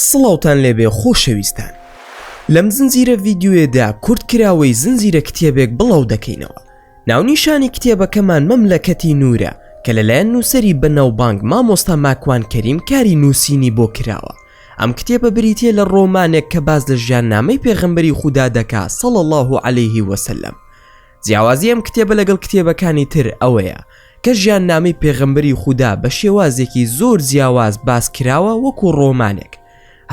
سڵاوتان لێبێ خۆشەویستان لەم زنجیرە ڤیدیۆیەدا کورتکراوەی زنجیرە کتێبێک بڵاو دەکەینەوە ناونیشانی کتێبەکەمان مەملەکەتی نورە کە لەلایەن نووسەری بەناوبانگ مامۆستا ماکوان کەریم کاری نووسینی بۆ کراوە ئەم کتێبە بریتیە لە ڕۆمانێک کە باس لە ژیاننامەی پێغەمبەری خودا دەکا صلی اللە علیه وسلم جیاوازی ئەم کتێبە لەگەڵ کتێبەکانی تر ئەوەیە کە ژیاننامەی پێغەمبەری خودا بە شێوازێکی زۆر جیاواز باس کراوە وەکو ڕۆمانێک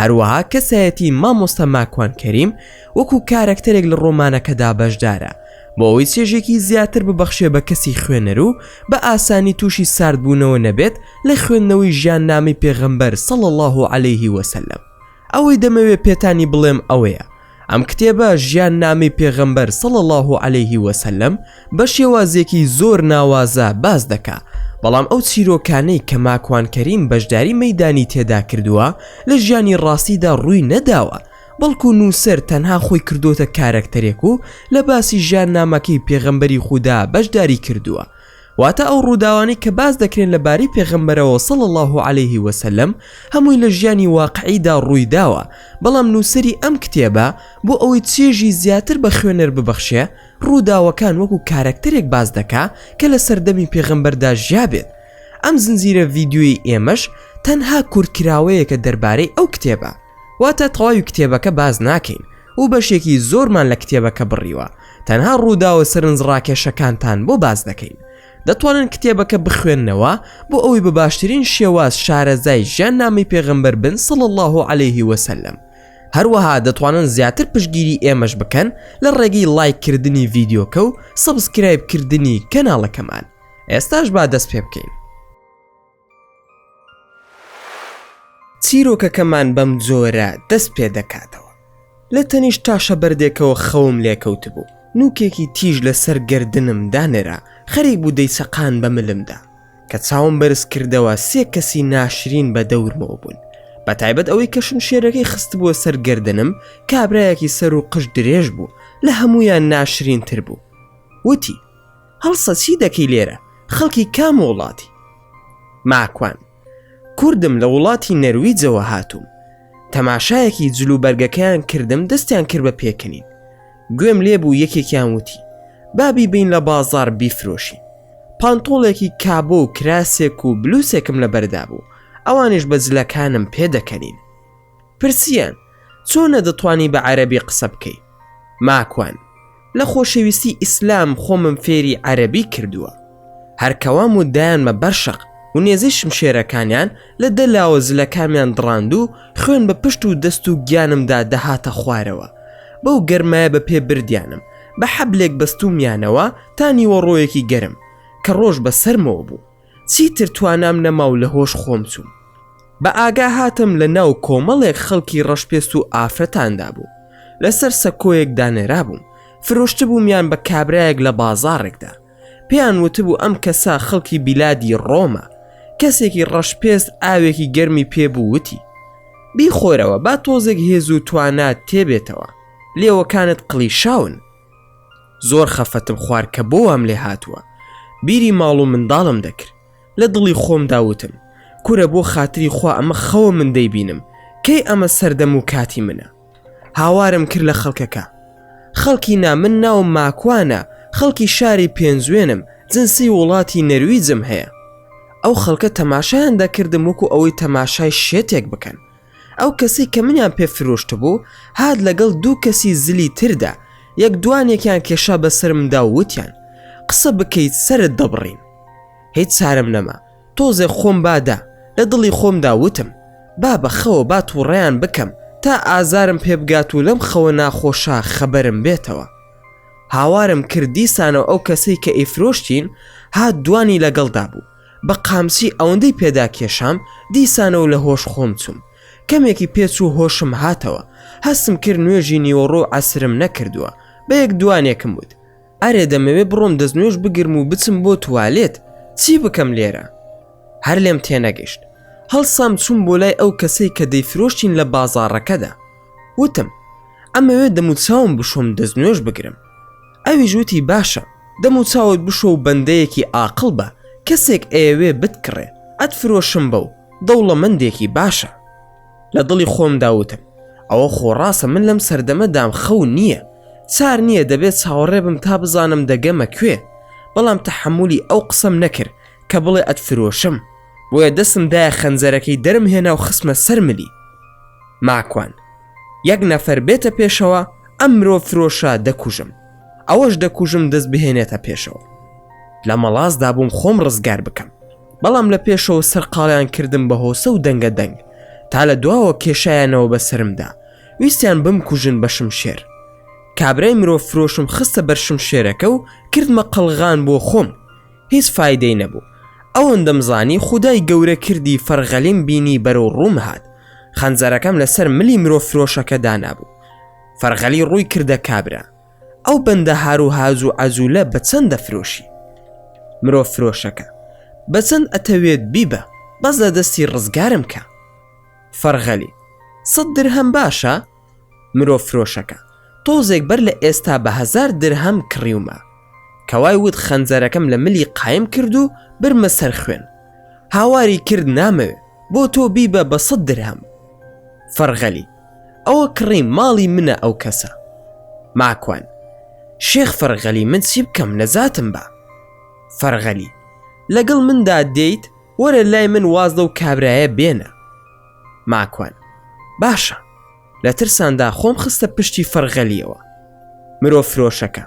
هەروەها کەسایەتی مامۆستا ماکوان کەریم وەکو کارەکتەرێک لە ڕۆمانەکەدا بەشدارە بۆ ئەوەی چێژێکی زیاتر ببەخشێ بە کەسی خوێنەر و بە ئاسانی تووشی ساردبوونەوە نەبێت لە خوێندنەوەی ژیاننامەی پێغەمبەر صلی اللە علیه وسلم ئەوەی دەمەوێ پێتانی بڵێم ئەوەیە ئەم کتێبە ژیان نامەی پێغەمبەر صلی اللە علیه وسلم بە شێوازێکی زۆر ناوازە باس دەکا بەڵام ئەو چیرۆکانەی کە ماکوان کەریم بەشداری مەیدانی تێدا کردووە لە ژیانی ڕاستیدا ڕووی نەداوە بەڵکو نووسەر تەنها خۆی کردۆتە کارەکتەرێک و لە باسی ژیان نامەکەی پێغەمبەری خودا بەشداری کردووە واتە ئەو ڕووداوانەی کە باس دەکرێن لە بارەی پێغەمبەرەوە صلی اللە علیه وسلم هەمووی لە ژیانی واقعیدا ڕوویداوە، بەڵام نووسەری ئەم کتێبە بۆ ئەوەی چێژی زیاتر بە خوێنەر ببەخشێ ڕووداوەکان وەکو کارەکتەرێک باس دەکا کە لە سەردەمی پێغەمبەردا ژیابێت. ئەم زنجیرە ڤیدیۆیەی ئێمەش تەنها کورتکراوەیەکە دەربارەی ئەو کتێبە. واتە تەواوی کتێبەکە باس ناکەین و بەشێکی زۆرمان لە کتێبەکە بڕیوە تەنها ڕووداوە سەرنجڕاکێشەکانتان بۆ باس دەکەین دەتوانن کتێبەکە بخوێننەوە بۆ ئەوەی بە باشترین شێواز شارەزای ژیان نامی پێغەمبەر بن صلی الله علیه وسلم هەروەها دەتوانن زیاتر پشتگیری ئێمەش بکەن لە ڕێگەی لایک کردنی ڤیدیۆکە و subscribe کردنی کەناڵەکەمان ئێستاش با دەست پێ بکەین. چیرۆکەکەمان بەم جۆرە دەست پێ دەکاتەوە. لە تەنیشت تاشە بەردێکەوە خەوم لێ کەوتبوو. نووکێکی تیژ لە سەر گەردنم دانرا، خەریک بوو دەیچەقان بە ملمدا. کە چاوم بەرز کردەوە سێ کەسی ناشرین بە دەورمەوە بوون. بە تایبەت ئەوەی کە شمشێرەکەی خستبووە سەر گەردنم، کابرایەکی سەر و قژ درێژ بوو، لە هەموویان ناشرینتر بوو. وتی. هەڵسە چی دەکەی لێرە خەڵکی کام وڵاتی؟ ماکوان، کوردم لە وڵاتی نەرویجەوە هاتووم. تەماشایەکی جل و بەرگەکەیان کردم دەستیان کرد بە پێکەنین. گوێم لێ بوو یەکێکیان وتی، با بیبەین لە بازاڕ بیفرۆشین. پانتۆڵێکی کابۆ و کراسێک و بلوسێکم لەبەردا بوو، ئەوانیش بە جلەکانم پێدەکەنین. پرسیان، چۆنە دەتوانی بە عەرەبی قسە بکەی؟ ماکوان، لە خۆشەویستی ئیسلام خۆمم فێری عەرەبی کردووە. هەر کەوام و دایانمە بەر شەق و نێزەی شمشێرەکانیان لە دە لاوە زلەکانمیان دڕاند و خوێن بە پشت و دەست و گیانمدا دەهاتە خوارەوە. بەو گەرمایە بە پێ بردیانم، بە حەبلێک بەستوومیانەوە تا نیوەڕۆیەکی گەرم، کە ڕۆژ بە سەرمەوە بوو. چیتر توانام نەما و لە هۆش خۆم چووم. بە ئاگا هاتم لە ناو کۆمەڵێک خەڵکی ڕەشپێست و ئافرەتاندا بووم. لەسەر سەکۆیەک دانرابووم. فرۆشتبوومیان بە کابرایەک لە بازاڕێکدا. پێیان وتبوو ئەم کەسە خەڵکی بیلادی ڕۆمە. کەسێکی ڕەشپێست ئاوێکی گەرمی پێ بوو وتی، بیخۆرەوە با تۆزێک هێز و توانات تێبێتەوە. لێوەکانت قڵیشاون. زۆر خەفەتم خوارد کە بۆ وام لێ هاتووە. بیری ماڵ و منداڵم دەکرد. لە دڵی خۆمدا وتم، کورە بۆ خاتری خوا ئەمە خەوە من دەیبینم، کەی ئەمە سەردەم و کاتی منە؟ هاوارم کرد لە خەڵکەکە. خەڵکینا من ناوم ماکوانە، خەڵکی شاری پێنجوێنم، جنسی وڵاتی نەرویجم هەیە. ئەو خەڵکە تەماشایان دەکردم وەکو ئەوەی تەماشای شێتێک بکەن. ئەو کەسەی کە منیان پێ فرۆشتبوو هات لەگەڵ دوو کەسی زلی تردا یەک دوانێکیان کێشا بەسەرمدا و وتیان قسە بکەیت سەرت دەبڕین. هیچ چارەم نەما تۆزێ خۆم بادا لە دڵی خۆمدا وتم بابە خەوە با تووڕەیان بکەم تا ئازارم پێ بگات و لەم خەوە ناخۆشە خەبەرم بێتەوە. هاوارم کرد دیسانەوە ئەو کەسەی کە ئەیفرۆشتین هات دوانی لەگەڵدا بوو. بە قامچی ئەوەندەی پێدا کێشام دیسانەوە لە هۆش خۆم چووم. کەمێکی پێ چوو هۆشم هاتەوە. هەستم کرد نوێژی نیوەڕۆ و عەسرم نەکردووە. بە یەک دوانێکم وت. ئەرێ دەمەوێ بڕۆم دەستنوێژ بگرم و بچم بۆ توالێت، چی بکەم لێرە؟ هەر لێم تێنەگەشت. هەڵسام چووم بۆ لای ئەو کەسەی کە دەیفرۆشتین لە بازاڕەکەدا. وتم، ئەمەوێ دەموچاوم بشۆم دەستنوێژ بگرم. ئەویش وتی باشە، دەموچاوت بشۆ و بەندەیەکی ئاقڵ بە، کەسێک ئەیەوێ بتکڕێ، ئەتفرۆشم بەو، دەوڵەمەندێکی باشە. لە دڵی خۆمدا وتم ئەوە خۆ ڕاستە من لەم سەردەمەدام خەو نییە چار نییە دەبێت چاوەڕێ بم تا بزانم دەگەمە کوێ بەڵام تەحەمولی ئەو قسەم نەکرد کە بڵێ ئەتفرۆشم بۆیە دەستم دایە خەنجەرەکەی دەرم هێنا و خستمە سەر ملی ماکوان یەک نەفەر بێتە پێشەوە ئەم مرۆڤ فرۆشە دەکوژم ئەوەش دەکوژم دەست بهێنێتە پێشەوە لە مەڵاسدا بووم خۆم ڕزگار بکەم بەڵام لە پێشەوە سەرقاڵیان کردم بە هۆسە و دەنگە دەنگ تا لە دواوە کێشایانەوە بە سەرمدا ویستیان بمکوژن بە شمشێر کابرای مرۆڤ فرۆشم خستە بەر شمشێرەکە و کردمە قەڵغان بۆ خۆم هیچ فایدەی نەبوو ئەوەندەم زانی خودای گەورە کردی فەرغەلیم بینی بەرەو ڕووم هات خەنجەرەکەم لەسەر ملی مرۆڤ فرۆشەکە دانابوو فەرغەلی ڕووی کردە کابرا ئەو بەندە هار و هاز و عەجولە بە چەند دەفرۆشی؟ مرۆڤ فرۆشەکە، بە چەند ئەتەوێت بیبە، بەس لە دەستی ڕزگارم کە. فەرغەلی، سەت درهەم باشە؟ مرۆڤ فرۆشەکە، تۆزێک بەر لە ئێستا بە هەزار درهەم کڕیومە. کەوای وت خەنجەرەکەم لە ملی قایم کرد و برمە سەر خوێن. هاواری کرد نامەوێ، بۆ تۆ بیبە بە سەت درهەم. فەرغەلی، ئەوە کڕیم ماڵی منە ئەو کەسە. ماکوان، شێخ فەرغەلی من چی بکەم نەجاتم بە. فەرغەلی، لەگەڵ مندا دێیت وەرە لای من واز لەو کابرایە بێنە. ماکوان، باشە. لە ترساندا خۆم خستە پشتی فەرغەلیەوە. مرۆڤ فرۆشەکە،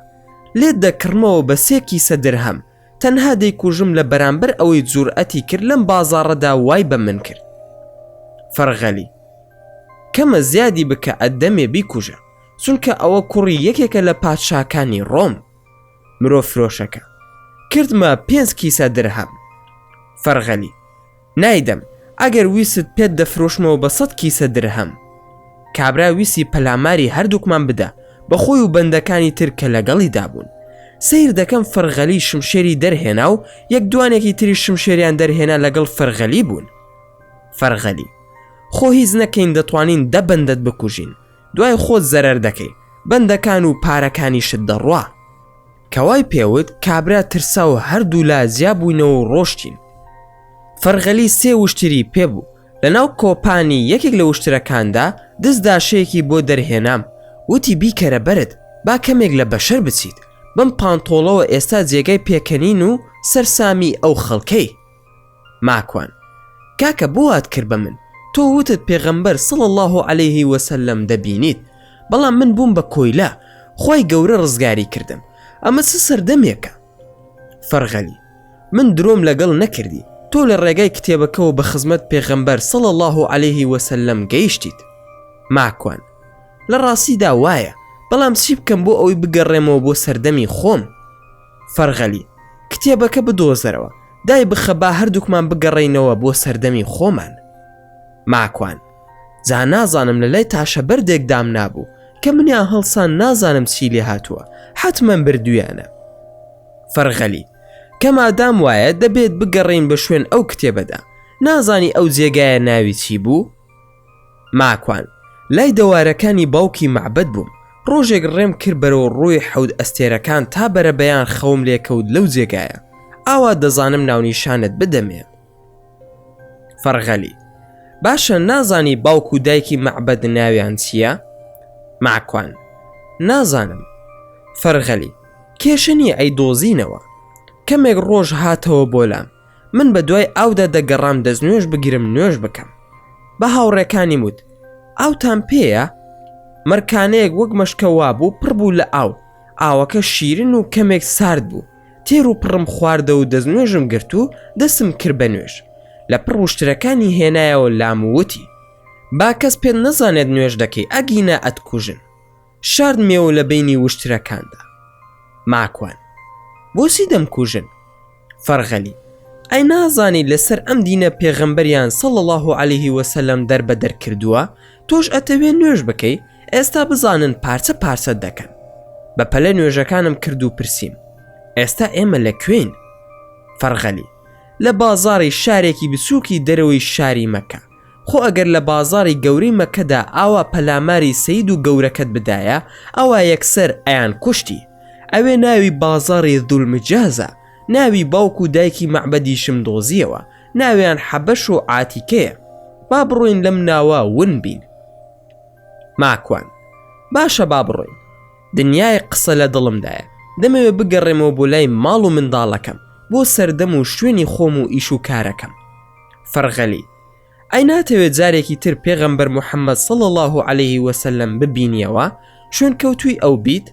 لێت دەکڕمەوە بە سێ کیسە درهەم، تەنها دەیکوژم لە بەرامبەر ئەوەی جورئەتی کرد لەم بازاڕەدا وای بە من کرد. فەرغەلی، کەمە زیادی بکە ئەدەمێ بیکوژە چونکە ئەوە کوڕی یەکێکە لە پادشاکانی ڕۆم. مرۆڤ فرۆشەکە، کردمە پێنج کیسە درهەم. فەرغەلی، نایدەم، ئەگەر ویستت پێت دەفرۆشمەوە بە سەت کیسە درهەم. کابرا ویستی پەلاماری هەردووکمان بدا، بە خۆی و بەندەکانی تر کە لەگەڵیدا بوون. سەیر دەکەم فەرغەلی شمشێری دەرهێنا و یەک دوانێکی تریش شمشێریان دەرهێنا لەگەڵ فەرغەلی بوون. فەرغەلی، خۆ هیچ نەکەین دەتوانین دە بەندەت بکوژین، دوای خۆت زەرەر دەکەی، بەندەکان و پارەکانیشت دەڕوا. کە وای پێوت کابرا ترسا و هەردوولا جیا بووینەوە و ڕۆشتین. فەرغەلی سێ وشتری پێ بوو، لەناو کۆپانی یەکێک لە وشترەکاندا دز داشەیەکی بۆ دەرهێنام، وتی بیکەرە بەرت با کەمێک لە بەشەر بچیت، بەم پانتۆڵەوە ئێستا جێگای پێکەنین و سەرسامی ئەو خەڵکەی. ماکوان، کاکە بۆ وات کرد بە من، تۆ وتت پێغەمبەر صلی اللە علیه وسلم دەبینیت، بەڵام من بووم بە کۆیلە، خوای گەورە ڕزگاری کردم، ئەمە چ سەردەمێکە؟ فەرغەلی، من درۆم لەگەڵ نەکردی، تۆ لە ڕێگای کتێبەکەوە بە خزمەت پێغەمبەر صلی اللە علیه وسلم گەیشتیت. ماکوان، لە ڕاستیدا وایە، بەڵام چی بکەم بۆ ئەوەی بگەڕێمەوە بۆ سەردەمی خۆم؟ فەرغەلی، کتێبەکە بدۆزەرەوە، دای بخە با هەردووکمان بگەڕێینەوە بۆ سەردەمی خۆمان. ماکوان، جا نازانم لە لای تاشە بەردێک دامنابوو، کە منیان هەڵسان نازانم چی لێ هاتووە، حەتمەن بردوویانە. فەرغەلی، کە مادام وایە دەبێت بگەڕێین بە شوێن ئەو کتێبەدا، نازانی ئەو جێگایە ناوی چی بوو؟ ماکوان، لای دەوارەکانی باوکی مەعبەد بووم، ڕۆژێک ڕێم کرد بەرەو ڕووی حەوت ئەستێرەکان تا بەرەبەیان خەوم لێ کەوت لەو جێگایە، ئاوا دەزانم ناونیشانت بدەمێ. فەرغەلی، باشە نازانی باوک و دایکی مەعبەد ناویان چییە؟ ماکوان، نازانم. فەرغەلی، کێشە نییە ئەیدۆزینەوە. کەمێک ڕۆژ هاتەوە بۆ لام، من بە دوای ئاودا دەگەڕام دەستنوێژ بگرم نوێژ بکەم. بە هاوڕێکانیم وت، ئاوتان پێیە؟ مەرکانەیەک وەک مەشکە وابوو پڕ بوو لە ئاو، ئاوەکە شیرن و کەمێک سارد بوو، تێر و پڕم خواردەوە و دەستنوێژم گرت و دەستم کرد بە نوێژ. لە پڕ وشترەکانی هێنایەوە لام و وتی، با کەس پێت نەزانێت نوێژ دەکەی ئەگینا ئەتکوژن. شاردمیەوە لە بەینی وشترەکاندا. ماکوان، بۆچی دەمکوژن؟ فەرغەلی، ئەی نازانی لەسەر ئەم دینە پێغەمبەریان صلی اللە علیه وسلم دەربەدەر کردووە، تۆش ئەتەوێ نوێژ بکەی، ئێستا بزانن پارچە پارچەت دەکەن. بە پەلە نوێژەکانم کرد و پرسیم، ئێستا ئێمە لە کوێین؟ فەرغەلی، لە بازاڕی شارێکی بچووکی دەرەوەی شاری مەککە. خۆ ئەگەر لە بازاڕی گەورەی مەککەدا ئاوا پەلاماری سەید و گەورەکەت بدایە، ئەوا یەکسەر ئەیانکوشتی. ئەوێ ناوی بازاڕی ذوالمجازە، ناوی باوک و دایکی مەعبەدیشم دۆزیەوە، ناویان حەبەش و عاتیکەیە. با بڕۆین لەم ناوە ون بین. ماکوان، باشە با بڕۆین. دنیایەک قسە لە دڵمدایە، دەمەوێ بگەڕێمەوە بۆ لای ماڵ و منداڵەکەم، بۆ سەردەم و شوێنی خۆم و ئیش و کارەکەم. فەرغەلی، ئەی ناتەوێ جارێکی تر پێغەمبەر محەممەد صلی اللە علیه وسلم ببینیەوە، شوێنکەوتووی ئەو بیت؟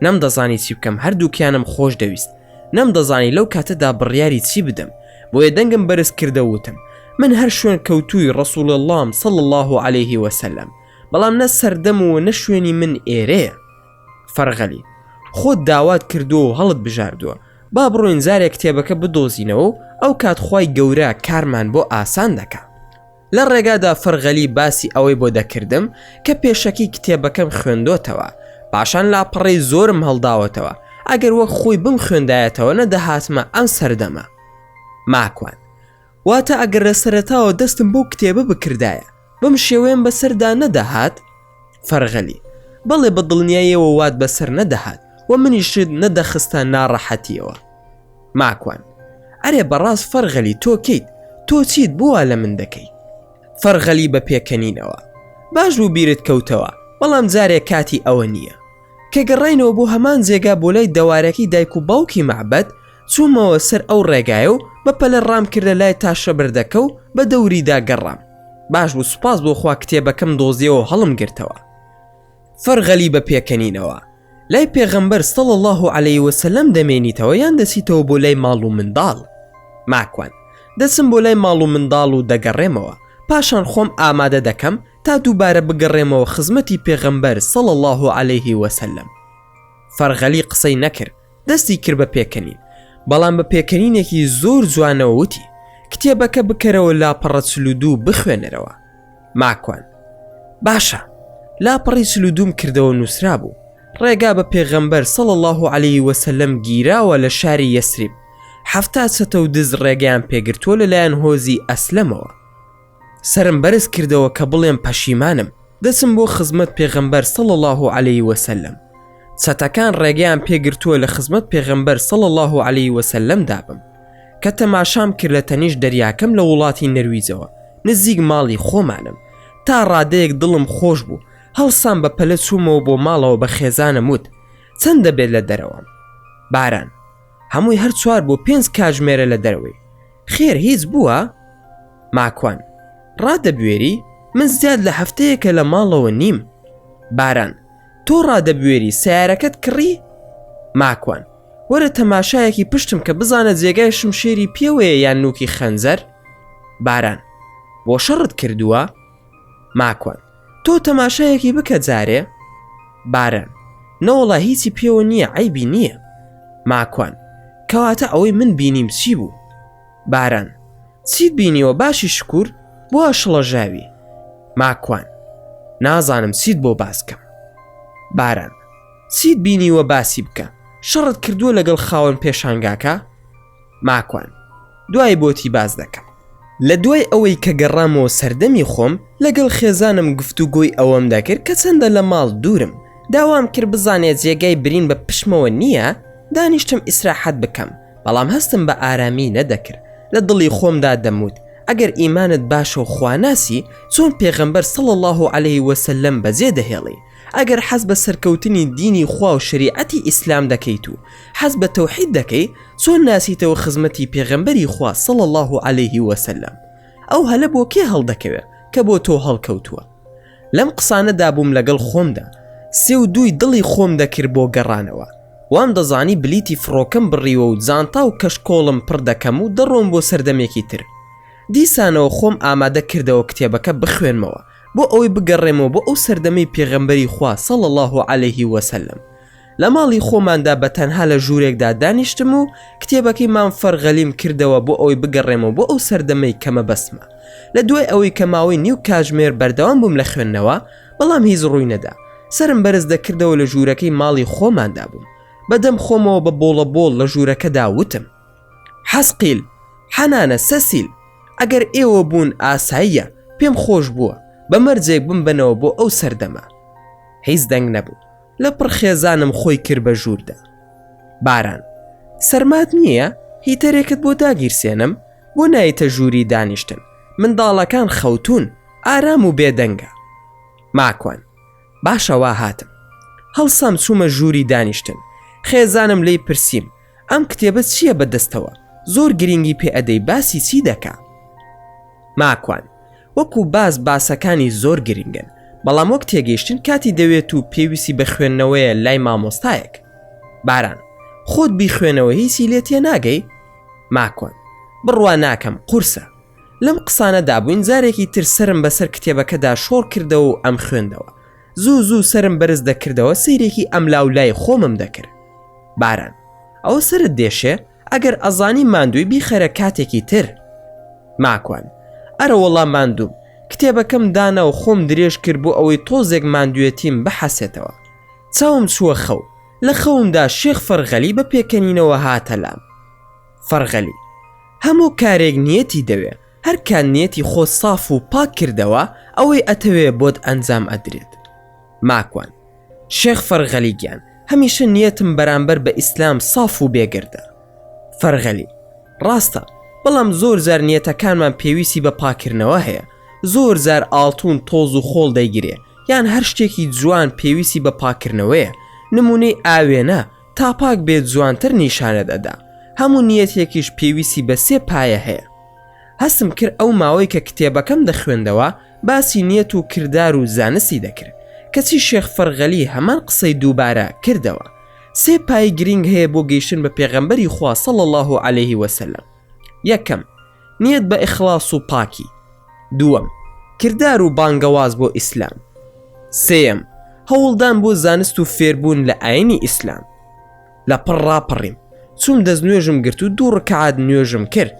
نەمدەزانی چی بکەم هەردووکیانم خۆش دەویست نەمدەزانی لەو کاتەدا بڕیاری چی بدەم بۆیە دەنگم بەرز کردە وتم من هەر شوێن کەوتووی ڕسول اللهم صلی الله عليه وسلم بەڵام نە سەردەم و نە شوێنی من ئێرەیە فەرغەلی خۆت داوات کردو و هەڵت بژاردووە با بڕۆین جارێک کتێبەکە بدۆزینەوە و ئەو کات خوای گەورە کارمان بۆ ئاسان دەکا لە ڕێگادا فەرغەلی باسی ئەوەی بۆ دەکردم کە پێشەکی کتێبەکەم خوێندۆتەوە، پاشان لاپەڕەی زۆرم هەڵداوەتەوە، ئەگەر وەک خۆی بمخوێندایەتەوە نەدەهاتمە ئەم سەردەمە. ماکوان، واتە ئەگەر لە سەرەتاوە دەستم بەو کتێبە بکردایە، بەم شێوەیەم بەسەردا نەدەهات؟ فەرغەلی، بەڵێ بە دڵنیاییەوە وات بەسەر نەدەهات و منیشت نەدەخستە ناڕەحەتییەوە. ماکوان، ئەرێ بەڕاست فەرغەلی تۆ کێیت؟ تۆ چیت بۆ وا لە من دەکەی؟ فەرغەلی بە پێکەنینەوە، باش بوو بیرت کەوتەوە، بەڵام جارێ کاتی ئەوە نییە. کە گەڕاینەوە بۆ هەمان جێگا بۆ لای دەوارەکەی دایک و باوکی مەعبەد، چوومەوە سەر ئەو ڕێگایە و بە پەلە ڕامکردە لای تاشەبەردەکە و بە دەوریدا گەڕام. باش بوو سوپاس بۆ خوا کتێبەکەم دۆزیەوە و هەڵمگرتەوە. فەرغەلی بە پێکەنینەوە، لای پێغەمبەر صلی اللە علیە وسلم دەمێنیتەوە یان دەچیتەوە بۆ لای ماڵ و منداڵ؟ ماکوان، دەچم بۆ لای ماڵ و منداڵ و دەگەڕێمەوە، پاشان خۆم ئامادە دەکەم تا دووبارە بگەڕێمەوە خزمەتی پێغەمبەر صلی اللە علیه وسلم. فەرغەلی قسەی نەکرد، دەستی کرد بە پێکەنین، بەڵام بە پێکەنینێکی زۆر جوانەوە وتی، کتێبەکە بکەرەوە لاپەڕە 42 بخوێنەرەوە. ماکوان، باشە. لاپەڕی چلودووم کردەوە نووسرابوو، ڕێگا بە پێغەمبەر صلی اللە علیه وسلم گیراوە لە شاری یەسریب، 70 چەتە و دز ڕێگەیان پێگرتووە لەلایەن هۆزی ئەسلەمەوە. سەرم بەرز کردەوە کە بڵێم پەشیمانم، دەچم بۆ خزمەت پێغەمبەر صلی اللە علیه وسلم. چەتەکان ڕێگەیان پێگرتووە لە خزمەت پێغەمبەر صلی اللە علیه وسلم دابم. کە تەماشام کرد لە تەنیشت دەریاکەم لە وڵاتی نەرویجەوە نزیک ماڵی خۆمانم تا ڕادەیەک دڵم خۆش بوو هەڵسام بە پەلە چوومەوە بۆ ماڵەوە بە خێزانم وت چەند دەبێت لە دەرەوەم باران هەمووی هەر چوار بۆ پێنج کاژمێرە لە دەرەوەی خێر هیچ بووە ماکوان ڕادەبوێری من زیاد لە هەفتەیەکە لە ماڵەوە نیم باران تۆ ڕادەبوێری سیارەکەت کڕی ماکوان وەرە تەماشایەکی پشتم کە بزانە جێگای شمشێری پێوەیە یان نوکی خەنجەر؟ باران، بۆ شەڕت کردووە؟ ماکوان، تۆ تەماشایەکی بکە جارێ؟ باران، نەوەڵا هیچی پێوە نییە عەیبی نییە. ماکوان، کەواتە ئەوەی من بینیم چی بوو؟ باران، چیت بینیوە باشی شکور بۆ شڵەژاوی؟ ماکوان، نازانم چیت بۆ باس کەم. باران، چیت بینیوە باسی بکە شەڕت کردووە لەگەڵ خاوەن پێشانگاکە؟ ماکوان، دوای بۆتی باس دەکەم. لە دوای ئەوەی کە گەڕامەوە سەردەمی خۆم، لەگەڵ خێزانم گفتوگۆی ئەوەم دەکرد کە چەندە لە ماڵ دوورم، داوام کرد بزانێ جێگای برین بە پشتمەوە نییە، دانیشتم ئیسراحەت بکەم، بەڵام هەستم بە ئارامی نەدەکرد، لە دڵی خۆمدا دەموت، ئەگەر ئیمانت باشە و خواناسی، چۆن پێغەمبەر صلی اللە علیه وسلم بەجێ دەهێڵی؟ ئەگەر حەز بە سەرکەوتنی دینی خوا و شەریعەتی ئیسلام دەکەیت و حەز بە تەوحید دەکەی چۆن ناسیتەوە خزمەتی پێغەمبەری خوا صلی اللە علیه وسلم ئەو هەلە بۆ کێ هەڵدەکەوێ کە بۆ تۆ هەڵکەوتووە لەم قسانەدا بووم لەگەڵ خۆمدا سێ و دووی دڵی خۆم دەکرد بۆ گەڕانەوە وام دەزانی بلیتی فڕۆکەم بڕیوە و جانتا و کەشکۆڵم پڕ دەکەم و دەڕۆم بۆ سەردەمێکی تر دیسانەوە خۆم ئامادە کردەوە کتێبەکە بخوێنمەوە بۆ ئەوەی بگەڕێمەوە بۆ ئەو سەردەمەی پێغەمبەری خوا صلی اللە علیه وسلم لە ماڵی خۆماندا بە تەنها لە ژوورێکدا دانیشتم و کتێبەکەی مام فەرغەلیم کردەوە بۆ ئەوەی بگەڕێمەوە بۆ ئەو سەردەمەی کە مەبەستمە لە دوای ئەوەی کە ماوەی نیو کاژمێر بەردەوام بووم لە خوێندنەوە بەڵام هیچ ڕووی نەدا سەرم بەرز دەکردەوە لە ژوورەکەی ماڵی خۆماندا بووم بەدەم خۆمەوە بە بۆڵە بۆڵ لە ژوورەکەدا وتم حەسقیل حەنانە سەسیل ئەگەر ئێوە بوون ئاساییە پێم خۆش بووە بە مەرجێک بمبەنەوە بۆ ئەو سەردەمە هیچ دەنگ نەبوو لە پڕ خێزانم خۆی کرد بە ژووردا باران سەرمات نییە هیتەرێکت بۆ داگیرسێنم بۆ نایتە ژووری دانیشتن. منداڵەکان خەوتوون، ئارام و بێدەنگە. ماکوان، باشە وا هاتم. هەڵسام چوومە ژووری دانیشتن. خێزانم لێی پرسیم، ئەم کتێبە چییە بە دەستەوە؟ زۆر گرینگی پێ ئەدەی باسی چی دەکا؟ ماکوان، وەکو باس باسەکانی زۆر گرینگن، بەڵام وەک تێگەیشتن کاتی دەوێت و پێویستی بە خوێندنەوەیە لای مامۆستایەک. باران، خۆت بیخوێنەوە هیچی لێ تێناگەی؟ ماکوان، بڕوا ناکەم، قورسە. لەم قسانەدا بووین جارێکی تر سەرم بەسەر کتێبەکەدا شۆڕ کردەوە و ئەمخوێندەوە. زوو زوو سەرم بەرز دەکردەوە سەیرێکی ئەملاولای خۆمم دەکرد. باران، ئەوە سەرت دێشێ؟ ئەگەر ئەزانی ماندووی بیخەرە کاتێکی تر. ماکوان، ئەرەوەڵا ماندووم. کتێبەکەم دانا و خۆم درێژ کرد بۆ ئەوەی تۆزێک ماندوێتیم بحەسێتەوە. چاوم چووە خەو. لە خەومدا شێخ فەرغەلی بە پێکەنینەوە هاتە لام. فەرغەلی، هەموو کارێک نیەتی دەوێ، هەر کات نیەتی خۆت ساف و پاک کردەوە ئەوەی ئەتەوێ بۆت ئەنجام ئەدرێت. ماکوان، شێخ فەرغەلی گیان هەمیشە نیەتم بەرامبەر بە ئیسلام ساف و بێگەردە. فەرغەلی، ڕاستە، بەڵام زۆر جار نیەتەکانمان پێویستی بە پاککردنەوە هەیە، زۆر جار ئاڵتون تۆز و خۆڵ دەیگرێ یان هەر شتێکی جوان پێویستی بە پاککردنەوەیە، نمونەی ئاوێنە تا پاک بێت جوانتر نیشانت ئەدا، هەموو نیەتێکیش پێویستی بە سێ پایە هەیە. هەستم کرد ئەو ماوەی کە کتێبەکەم دەخوێندەوە باسی نیەت و کردار و زانستی دەکرد، کەچی شێخ فەرغەلی هەمان قسەی دووبارە کردەوە. سێ پایەی گرینگ هەیە بۆ گەیشتن بە پێغەمبەری خوا صلی اللە علیه وسلم. یەکەم، نیەت بە ئیخڵاس و پاکی. دووەم، کردار و بانگەواز بۆ ئیسلام. سێیەم، هەوڵدان بۆ زانست و فێربوون لە ئاینی ئیسلام. لە پڕ ڕاپەڕیم چووم دەست نوێژم گرت و دوو ڕکعات نوێژم کرد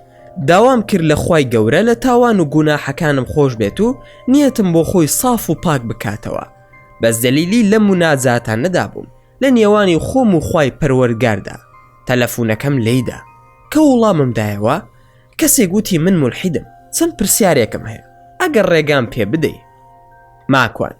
داوام کرد لە خوای گەورە لە تاوان و گوناحەکانم خۆش بێت و نیەتم بۆ خۆی ساف و پاک بکاتەوە بەس دەلیلی لەم مناجاتە نەدابووم لە نێوانی خۆم و خوای پەروەردگاردا تەلەفونەکەم لێیدا کە وڵامم دایەوە کەسێک وتی من مولحیدم چەند پرسیارێکم هەیە ئەگەر ڕێگام پێ بدەی ماکوان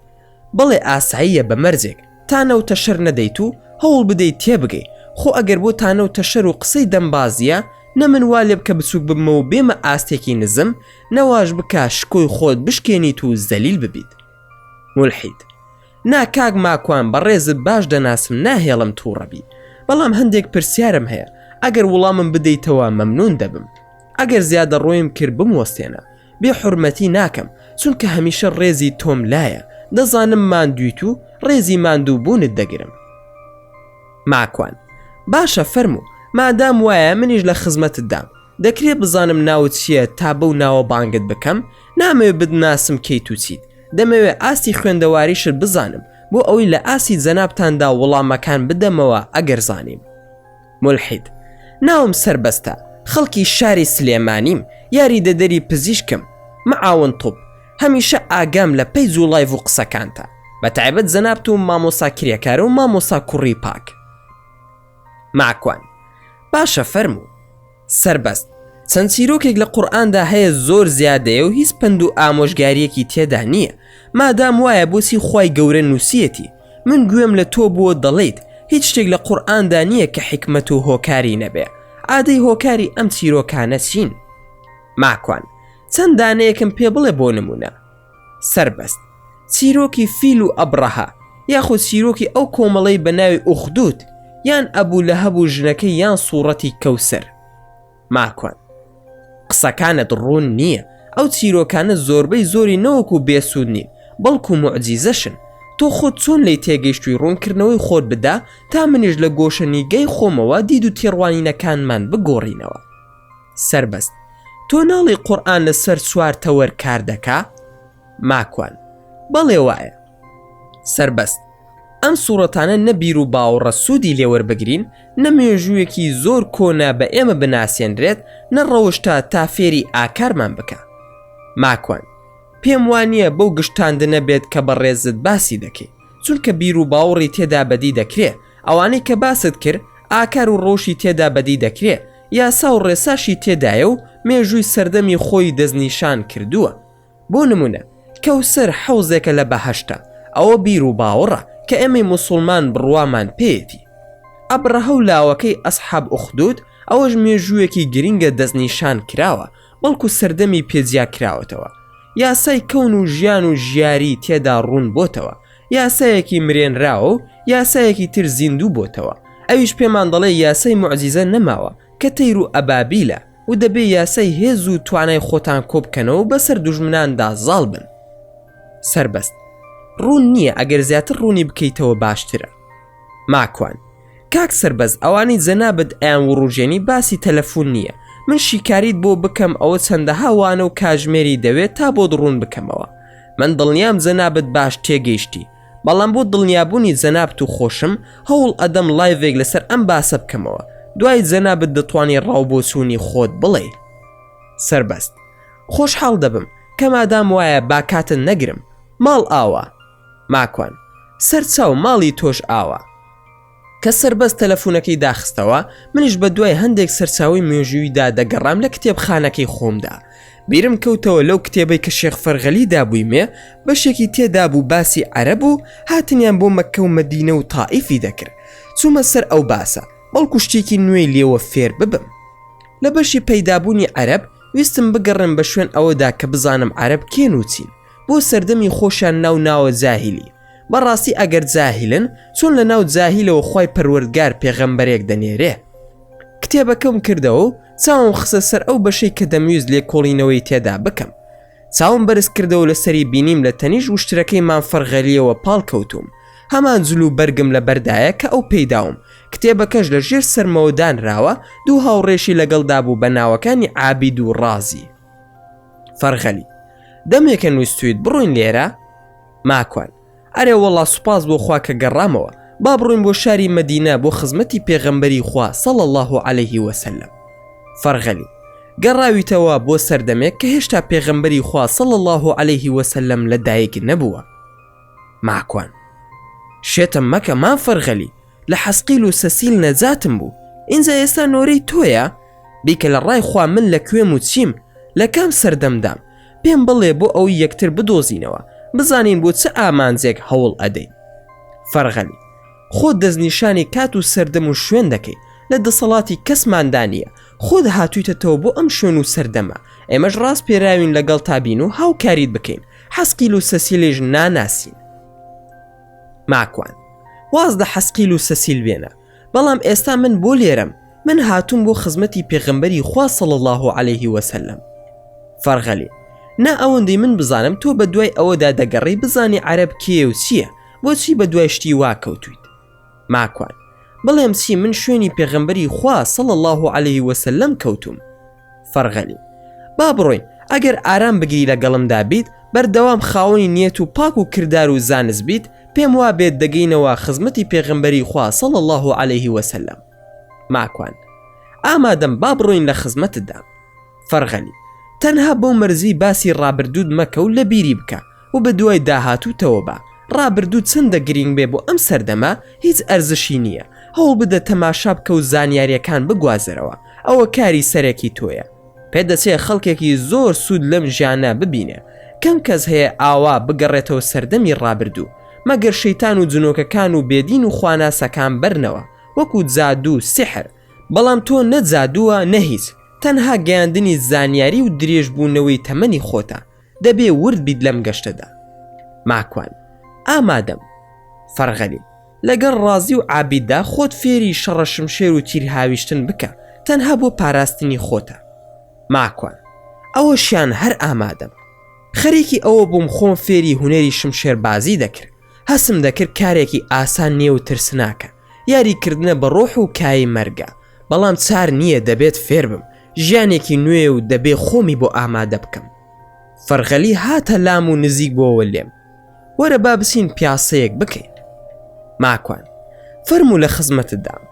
بەڵێ ئاساییە بە مەرجێک تانە و تەشەر نەدەیت و هەوڵ بدەیت تێبگەی، خۆ ئەگەر بۆ تانە و تەشەر و قسەی دەمبازییە نە من وا لێبکە بچوک ببمەوە و بێمە ئاستێکی نزم، نە واش بکە شکۆی خۆت بشکێنیت و زەلیل ببیت. مولحید، نا کاک ماکوان بەڕێزت باش دەناسم ناهێڵم توڕە بی، بەڵام هەندێک پرسیارم هەیە ئەگەر وڵامم بدەیتەوە مەمنون دەبم. ئەگەر زیادەڕۆیم کرد بموەستێنە. بێ حورمەتی ناکەم چونکە هەمیشە ڕێزی تۆم لایە دەزانم ماندویت و ڕێزی ماندوو بوونت دەگرم. ماکوان، باشە فەرموو مادام وایە منیش لە خزمەتتدام دەکرێ بزانم ناوت چییە تا بەو ناوە بانگت بکەم نامەوێ بتناسم کێیت و چیت دەمەوێ ئاستی خوێندەواریشت بزانم بۆ ئەوەی لە ئاستی جەنابتاندا وڵامەکان بدەمەوە ئەگەر زانیم. مولحید، ناوم سەربەستە، خەڵکی شاری سلێمانیم، یاریدەدەری پزیشکم، معاون طب، هەمیشە ئاگام لە پەیج و لایڤ و قسەکانتە، بە تایبەت جەنابت و مامۆستا کرێکار و مامۆستا کوڕی پاک. ماکوان، باشە فەرموو. سەربەست، چەند چیرۆکێک لە قورئاندا هەیە زۆر زیادەیە و هیچ پەند و ئامۆژگاریەکی تێدا نییە، مادام وایە بۆچی خوای گەورە نووسیەتی؟ من گوێم لە تۆ بووە دەڵێیت هیچ شتێک لە قورئاندا نییە کە حیکمەت و هۆکاری نەبێ، ئادەی هۆکاری ئەم چیرۆکانە چین؟ ماکوان، چەند دانەیەکم پێ بڵێ بۆ نموونە. سەربەست، چیرۆکی فیل و ئەبڕەهە، یاخود چیرۆکی ئەو کۆمەڵەی بە ناوی ئوخدود، یان ئەبو لەهەب و ژنەکەی یان سوڕەتی کەوسەر. ماکوان، قسەکانت ڕوون نییە، ئەو چیرۆکانە زۆربەی زۆری نەوەکو بێسوود نین، بەڵکو موعجیزەشن. تۆ خۆت چۆن لێی تێگەیشتووی ڕوونکردنەوەی خۆت بدە تا منیش لە گۆشەنیگای خۆمەوە دید و تێڕوانینەکانمان بگۆڕینەوە. سەربەست، تۆ ناڵێی قورئان لەسەر چوار تەوەر کار دەکا؟ ماکوان، بەڵێ وایە. سەربەست، ئەم سوڕەتانە نە بیر و باوڕە سوودی لێ وەربگرین، نە مێژوویەکی زۆر کۆنە بە ئێمە بناسێنرێت، نە ڕەوشتە تا فێری ئاکارمان بکا. ماکوان، پێم وا نییە بەو گشتاندنە بێت کە بەڕێزت باسی دەکەی، چونکە بیر و باوڕی تێدا بەدی دەکرێ، ئەوانەی کە باست کرد ئاکار و ڕەوشی تێدا بەدی دەکرێ، یاسا و ڕێساشی تێدایە و مێژووی سەردەمی خۆی دەستنیشان کردووە. بۆ نموونە کەوسەر حەوزێکە لە بەهەشتە، ئەوە بیر و باوەڕە کە ئێمەی موسوڵمان بڕوامان پێیەتی. ئەبرەهە و لاوەکەی ئەسحاب ئوخدود، ئەوەش مێژوویەکی گرینگە دەستنیشان کراوە. بەڵکو سەردەمی پێ جیا کراوەتەوە. یاسای کەون و ژیان و ژیاری تێدا ڕوون بۆتەوە. یاسایەکی مرێنراوە و یاسایەکی تر زیندوو بۆتەوە. ئەویش پێمان دەڵێ یاسای موعجیزە نەماوە کە تەیر و ئەبابیلە و دەبێ یاسای هێز و توانای خۆتان کۆبکەنەوە و بەسەر دوژمناندا زاڵ بن. سەربەست، ڕوون نییە ئەگەر زیاتر ڕوونی بکەیتەوە باشترە. ماکوان، کاک سەربەست ئەوانەی جەنابت ئەیان وڕوژێنی باسی تەلەفون نییە من شیکاریت بۆ بکەم ئەوە چەندەها وانە و کاژمێری دەوێت تا بۆت ڕوون بکەمەوە من دڵنیام جەنابت باش تێگەیشتی بەڵام بۆ دڵنیابوونی جەنابت و خۆشم هەوڵ ئەدەم ڵایڤێک لەسەر ئەم باسە بکەمەوە دوای جەنابت دەتوانی ڕاوبۆچوونی خۆت بڵێی. سەربەست، خۆشحاڵ دەبم کە مادام وایە با کاتت نەگرم ماڵ ئاوا. ماکوان، سەرچاو ماڵی تۆش ئاوا. کە سەربەست تەلەفونەکەی داخستەوە، منیش بە دوای هەندێک سەرچاوەی مێژووییدا دەگەڕام لە کتێبخانەکەی خۆمدا. بیرم کەوتەوە لەو کتێبەی کە شێخ فەرغەلی دابوویمێ، بەشێکی تێدابوو باسی عەرەب و هاتنیان بۆ مەککە و مەدینە و تائیفی دەکرد. چوومە سەر ئەو باسە، بەڵکو شتێکی نوێی لێوە فێر ببم. لە بەشی پەیدابوونی عەرەب، ویستم بگەڕێم بە شوێن ئەوەدا کە بزانم عەرەب کێن و چین. بۆ سەردەمی خۆشیان ناو ناوە جاهیلی بەڕاستی ئەگەر جاهیلن چۆن لە ناو جاهیلەوە خوای پەروەردگار پێغەمبەرێک دەنێرێ کتێبەکەم کردەوە و چاوم خسە سەر ئەو بەشەی کە دەمویست لێکۆڵینەوەی تێدا بکەم چاوم بەرز کردەوە لەسەری بینیم لە تەنیش وشترەکەی مام فەرغەلیەوە پاڵ کەوتوم هەمان جل و بەرگم لە بەردایە کە ئەو پێیداوم کتێبەکەش لە ژێر سەرمەوە دانراوە دوو هاوڕێشی لەگەڵدا بوو بە ناوەکانی عابید و ڕازی فەرغەلی، دەمێکە نووستویت بڕۆین لێرە؟ ماکوان، ئەرێ وەڵا سوپاس بۆ خوا کە گەڕامەوە، با بڕۆین بۆ شاری مەدینە بۆ خزمەتی پێغەمبەری خوا صلی اللە علیه وسلم. فەرغەلی، گەڕاویتەوە بۆ سەردەمێک کە هێشتا پێغەمبەری خوا صلی اللە علیه وسلم لە دایک نەبووە. ماکوان، شێتم مەکە مام فەرغەلی، لە حەسقیل و سەسیل نەجاتم بوو ئینجا ئێستا نۆرەی تۆیە؟ بیکە لە ڕای خوا من لە کوێم و چیم؟ لە کام سەردەمدام؟ پێم بڵێ بۆ ئەوەی یەکتر بدۆزینەوە بزانین بۆ چ ئامانجێک هەوڵ ئەدەین. فەرغەلی، خۆت دەستنیشانی کات و سەردەم و شوێن دەکەی، لە دەسەڵاتی کەسماندا نییە، خۆت هاتوویتەتەوە بۆ ئەم شوێن و سەردەمە، ئێمەش ڕاسپێراوین لەگەڵتا بین و هاوکاریت بکەین، حەسقیل و سەسیلیش ناناسین. ماکوان، واز لە حەسقیل و سەسیل بێنە، بەڵام ئێستا من بۆ لێرەم، من هاتووم بۆ خزمەتی پێغەمبەری خوا صلی اللە علیه وسلم. فەرغەلی، نا ئەوەندەی من بزانم تۆ بە دوای ئەوەدا دەگەڕێی بزانی عەرەب کێیە و چییە، بۆچی بە دوای شتی وا کەوتوویت؟ ماکوان، بڵێم چی من شوێنی پێغەمبەری خوا صلی اللە علیه وسلم کەوتووم. فەرغەلی، با بڕۆین، ئەگەر ئارام بگری لەگەڵمدا بیت، بەردەوام خاوەنی نیەت و پاک و کردار و زانست بیت، پێم وابێت دەگەینەوە خزمەتی پێغەمبەری خوا صلی اللە علیه وسلم. ماکوان، ئامادەم با بڕۆین لە خزمەتتدام. فەرغەلی، تەنها بەو مەرجەی باسی ڕابردووت مەکە و لەبیری بکە و بەدوای داهاتووتەوە بە، ڕابردوو چەندە گرینگ بێ بۆ ئەم سەردەمە هیچ ئەرزشی نییە، هەوڵبدە تەماشا بکە و زانیارییەکان بگوازەرەوە، ئەوە کاری سەرەکی تۆیە. پێدەچێ خەڵکێکی زۆر سوود لەم ژیانە ببینێ، کەم کەس هەیە ئاوا بگەڕێتەوە سەردەمی ڕابردوو، مەگەر شەیتان و جنۆکەکان و بێدین و خواناسەکان بەرنەوە، وەکو جادوو و سیحر، بەڵام تۆ نە جادووە نە هیچ، تەنها گەیاندنی زانیاری و درێژبوونەوەی تەمەنی خۆتە، دەبێ ورد بیت لەم گەشتەدا. ماکوان، ئامادەم. فەرغەلی، لەگەڵ ڕازی و عابیددا خۆت فێری شەڕە شمشێر و تیر هاویشتن بکە، تەنها بۆ پاراستنی خۆتە. ماکوان، ئەوەشیان هەر ئامادەم. خەریکی ئەوە بووم خۆم فێری هونەری شمشێربازی دەکرد، هەستم دەکرد کارێکی ئاسان نییە و ترسناکە، یاری کردنە بە ڕۆح و کایەی مەرگە، بەڵام چار نییە دەبێت فێربم، ژیانێکی نوێیە و دەبێ خۆمی بۆ ئامادە بکەم. فەرغەلی هاتە لام و نزیک بۆوە لێم. وەرە با بچین پیاسەیەک بکەین. ماکوان، فەرموو لە خزمەتتدام.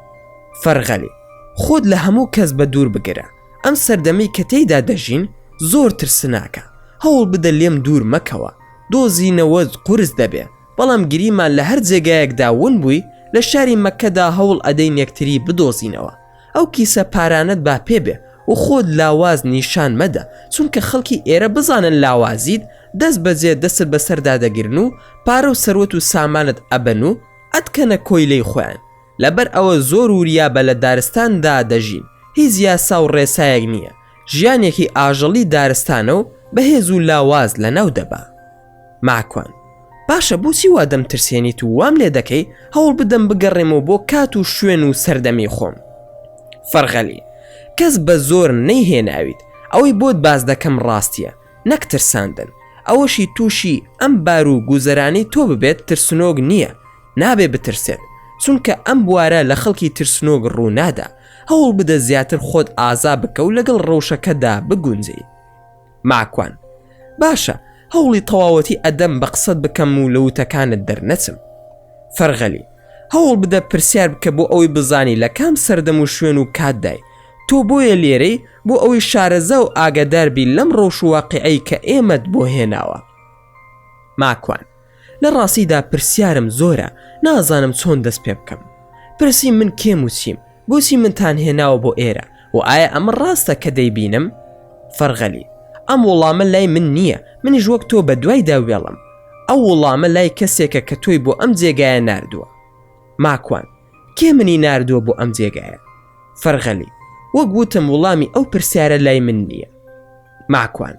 فەرغەلی، خۆت لە هەموو کەس بە دوور بگرە، ئەم سەردەمەی کە تێیدا دەژین زۆر ترسناکە، هەوڵ بدە لێم دوور مەکەوە، دۆزینەوەت قورس دەبێ، بەڵام گریمان لە هەر جێگایەکدا ون بووی، لە شاری مەککەدا هەوڵ ئەدەین یەکتری بدۆزینەوە. ئەو کیسە پارانەت با پێ بێ و خۆت لاواز نیشان مەدە، چونکە خەڵکی ئێرە بزانن لاوازیت، دەست بەجێ دەستت بەسەردا دەگرن و پارە و سەروەت و سامانت ئەبەن و ئەتکەنە کۆیلەی خۆیان. لەبەر ئەوە زۆر وریابە لە دارستاندا دەژین، هیچ یاسا و ڕێسایەک نییە. ژیانێکی ئاژەڵی دارستانە و بەهێز و لاواز لەناو دەبا. ماکوان، باشە بۆچی وا دەمترسێنیت و وام لێ دەکەی هەوڵ بدەم بگەڕێمەوە بۆ کات و شوێن و سەردەمی خۆم؟ فەرغەلی، کەس بە زۆر نەیهێناویت، ئەوەی بۆت باس دەکەم ڕاستییە، نەک ترساندن، ئەوەشی تووشی ئەم بار و گوزەرانەی تۆ ببێت ترسنۆک نییە، نابێ بترسێت، چونکە ئەم بوارە لە خەڵکی ترسنۆک ڕوو نادا، هەوڵ بدە زیاتر خۆت ئازا بکە و لەگەڵ ڕەوشەکەدا بگونجێی. ماکوان، باشە هەوڵی تەواوەتی ئەدەم بە قسەت بکەم و لە وتەکانت دەرنەچم. فەرغەلی، هەوڵ بدە پرسیار بکە بۆ ئەوەی بزانی لە کام سەردەم و شوێن و کاتدای، تۆ بۆیە لێرەی بۆ ئەوەی شارەزا و ئاگادار بی لەم ڕەوش و واقیعەی کە ئێمەت بۆ هێناوە. ماکوان، لە ڕاستیدا پرسیارم زۆرە نازانم چۆن دەست پێ بکەم. پرسیم من کێم و چیم؟ بۆچی منتان هێناوە بۆ ئێرە و ئایا ئەمە ڕاستە کە دەیبینم؟ فەرغەلی، ئەم وڵامە لای من نییە، منیش وەک تۆ بە دوایدا وێڵم. ئەو وڵامە لای کەسێکە کە تۆی بۆ ئەم جێگایە ناردووە. ماکوان، کێ منی ناردووە بۆ ئەم جێگایە؟ فەرغەلی، وەک وتم وڵامی ئەو پرسیارە لای من نییە. ماکوان،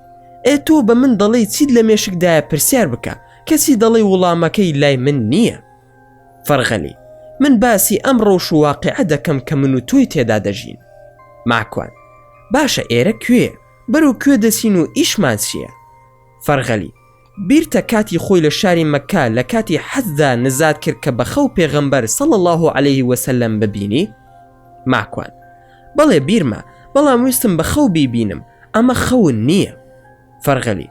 ئێ تۆ بە من دەڵێی چیت لە مێشکدایە پرسیار بکە، کەچی دەڵێی وڵامەکەی لای من نییە. فەرغەلی، من باسی ئەم ڕەوش و واقیعە دەکەم کە من و تۆی تێدا دەژین. ماکوان، باشە ئێرە کوێیە؟ بەرەو کوێ دەچین و ئیشمان چییە؟ فەرغەلی، بیرتە کاتی خۆی لە شاری مەککە لە کاتی حەجدا نزات کرد کە بە خەو پێغەمبەر صلی اللە علیه وسلم ببینی؟ ماکوان، بەڵێ بیرمە، بەڵام ویستم بە خەو بیبینم، ئەمە خەون نییە. فەرغەلی،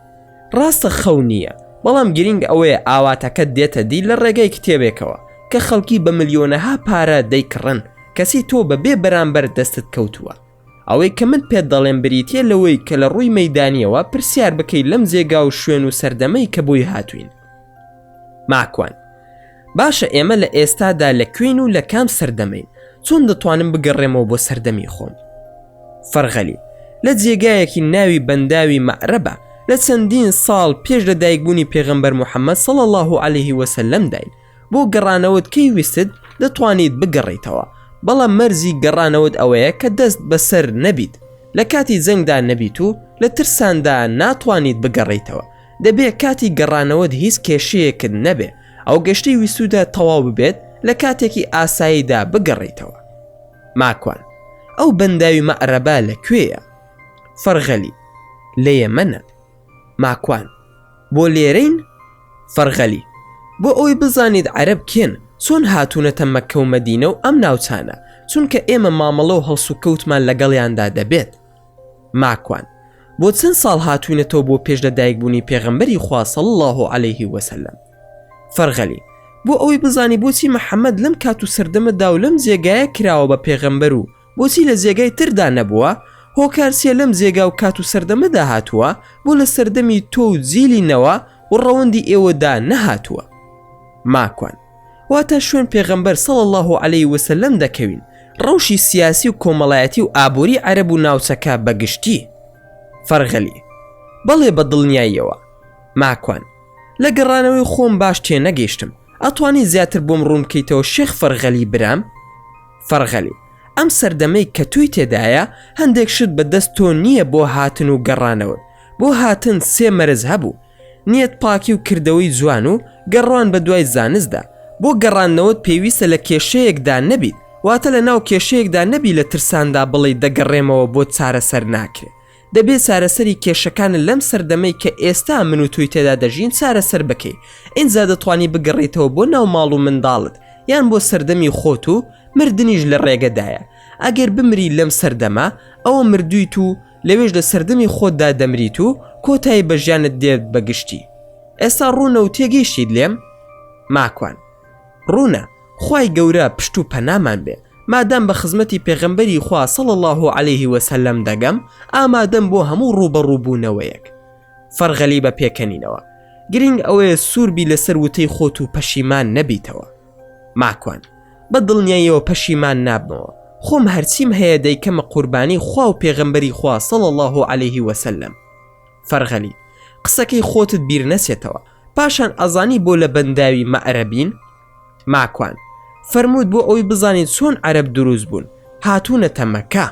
ڕاستە خەو نییە، بەڵام گرینگ ئەوەیە ئاواتەکەت دێتە دی لە ڕێگای کتێبێکەوە کە خەڵکی بە ملیۆنەها پارە دەیکڕن، کەچی تۆ بە بێ بەرامبەر دەستت کەوتووە. ئەوەی کە من پێت دەڵێم بریتییە لەوەی کە لە ڕووی مەیدانییەوە پرسیار بکەی لەم جێگا و شوێن و سەردەمەی کە بۆی هاتووین. ماکوان، باشە ئێمە لە ئێستادا لە کوێین و لە کام سەردەمەین؟ چۆن دەتوانم بگەڕێمەوە بۆ سەردەمی خۆم؟ فەرغەلی، لە جێگایەکی ناوی بەنداوی مەعرەبە لە چەندین ساڵ پێش لە دایکبوونی پێغەمبەر محەممەد صلی اللە علیه وسلم داین، بۆ گەڕانەوەت کەی ویستت دەتوانیت بگەڕێیتەوە، بەڵام مەرجی گەڕانەوەت ئەوەیە کە دەست بەسەر نەبیت، لە کاتی جەنگدا نەبیت و لە ترساندا ناتوانیت بگەڕێیتەوە، دەبێ کاتی گەڕانەوەت هیچ کێشەیەکت نەبێ، ئەو گەشتەی ویستوتە تەواو ببێت لە کاتێکی ئاساییدا بگەڕێیتەوە. ماکوان، ئەو بەنداوی مەئرەبە لە کوێیە؟ فەرغەلی، لە یەمەنە. ماکوان، بۆ لێرەین؟ فەرغەلی، بۆ ئەوەی بزانیت عەرەب کێن، چۆن هاتوونەتە مەککە و مەدینە و ئەم ناوچانە، چونکە ئێمە مامەڵە و هەڵسوکەوتمان لەگەڵیاندا دەبێت. ماکوان، بۆ چەند ساڵ هاتووینەتەوە بۆ پێش لە دایکبوونی پێغەمبەری خوا صلی اللە علیه وسلم؟ فەرغەلی، بۆ ئەوەی بزانی بۆچی محەمەد لەم کات و سەردەمەدا و لەم جێگایە کراوە بە پێغەمبەر و بۆچی لە جێگای تردا نەبووە؟ هۆکار چیە لەم جێگا و کات و سەردەمەدا هاتووە، بۆ لە سەردەمی تۆ و جیلی نەوە و ڕەوەندی ئێوەدا نەهاتووە؟ ماکوان، واتە شوێن پێغەمبەر صلی اللە علیه وسلم دەکەوین، ڕەوشی سیاسی و کۆمەڵایەتی و ئابووری عەرەب و ناوچەکە بە گشتی. فەرغەلی، بەڵێ بە دڵنیاییەوە. ماکوان، لە گەڕانەوەی خۆم باش تێنەگەیشتم، ئەتوانی زیاتر بۆم ڕوون بکەیتەوە شێخ فەرغەلی برام؟ فەرغەلی، ئەم سەردەمەی کە تۆی تێدایە هەندێک شت بە دەست تۆ نییە بۆ هاتن و گەڕانەوەت، بۆ هاتن سێ مەرج هەبوو، نیەت پاکی و کردەوەی جوان و گەڕان بە دوای زانستدا، بۆ گەڕاندنەوەت پێویستە لە کێشەیەکدا نەبیت، واتە لە ناو کێشەیەکدا نەبی لە ترساندا بڵێی دەگەڕێمەوە بۆت چارەسەر ناکرێ، دەبێ چارەسەری کێشەکانت لەم سەردەمەی کە ئێستا من و تۆی تێدا دەژین چارەسەر بکەی ئینجا دەتوانی بگەڕێیتەوە بۆ ناو ماڵ و منداڵت یان بۆ سەردەمی خۆت و مردنیش لە ڕێگەدایە ئەگەر بمری لەم سەردەمە ئەوە مردوویت و لەوێش لە سەردەمی خۆتدا دەمریت و کۆتایی بە ژیانت دێت بە گشتی ئێستا ڕوونە و تێگەیشتیت لێم؟ ماکوان، ڕوونە، خوای گەورە پشت و پەنامان بێ مادام بە خزمەتی پێغەمبەری خوا صلی اللە علیه وسلم دەگەم ئامادەم بۆ هەموو ڕووبەڕووبوونەوەیەک. فەرغەلی بە پێکەنینەوە، گرینگ ئەوەیە سوور بی لەسەر وتەی خۆت و پەشیمان نەبیتەوە. ماکوان، بە دڵنیاییەوە پەشیمان نابمەوە، خۆم هەرچیم هەیە دەیکەمە قوربانی خوا و پێغەمبەری خوا صلی اللە علیه وسلم. فەرغەلی، قسەکەی خۆتت بیر نەچێتەوە، پاشان ئەزانی بۆ لە بەنداوی مەئرەبین؟ ماکوان، فەرمووت بۆ ئەوەی بزانین چۆن عەرەب دروست بوون هاتوونەتە مەکە.